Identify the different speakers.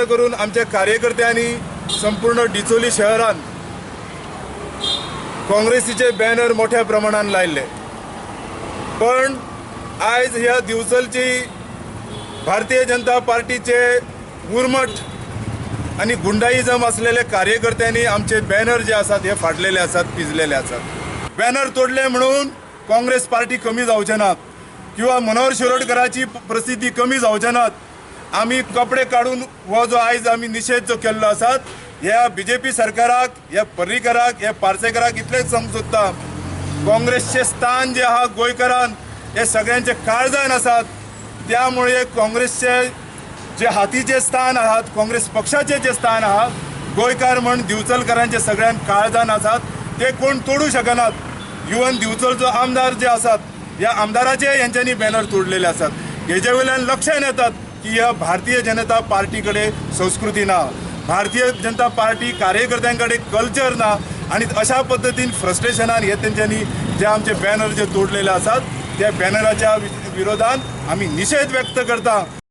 Speaker 1: करून आमच्या कार्यकर्त्यांनी संपूर्ण डिचोली शहरान काँग्रेसीचे बॅनर मोठ्या प्रमाणान लायल्ले. पण आयज ह्या दिवचलची भारतीय जनता पार्टीचे उर्मट आनी गुंडाईजम असलेले कार्यकर्त्यांनी आमचे बॅनर जे आसात हे फाडलेले आसात, पिजलेले आसात. बॅनर तोडले म्हणून काँग्रेस पार्टी कमी जावचे नात किंवा मनोहर शिरोडकराची प्रसिद्धी कमी जावचे नात. आमी कपडे काडून हो जो आयज आमी निशेध जो केल्लो आसात, ह्या बीजेपी सरकाराक, ह्या पर्रीकराक, ह्या पार्सेकराक इतलेंच सांगूंक सोदता, काँग्रेसचे स्थान जे आहा गोंयकारान हे सगळ्यांचे काळजान आसात. त्यामुळे काँग्रेसचे जे हातीचे स्थान आहात, काँग्रेस पक्षाचे जे स्थान आहात, गोंयकार म्हण दिवचलकारांचे सगळ्यांक काळजान आसात, ते कोण तोडू शकनात. इवन दिवचलचो आमदार जे आसात, ह्या आमदाराचे यांच्यांनी बॅनर तोडलेले आसात. हेजे वयल्यान लक्षात येतात की ह्या भारतीय जनता पार्टी कडेन संस्कृती ना, भारतीय जनता पार्टी कार्यकर्त्यां कडेन कल्चर ना आनी अशा पद्दतीन फ्रस्ट्रेशनान हे तेंच्यांनी जे आमचे बॅनर जे तोडलेले आसात, त्या बॅनराच्या विरोधान आमी निशेध व्यक्त करता.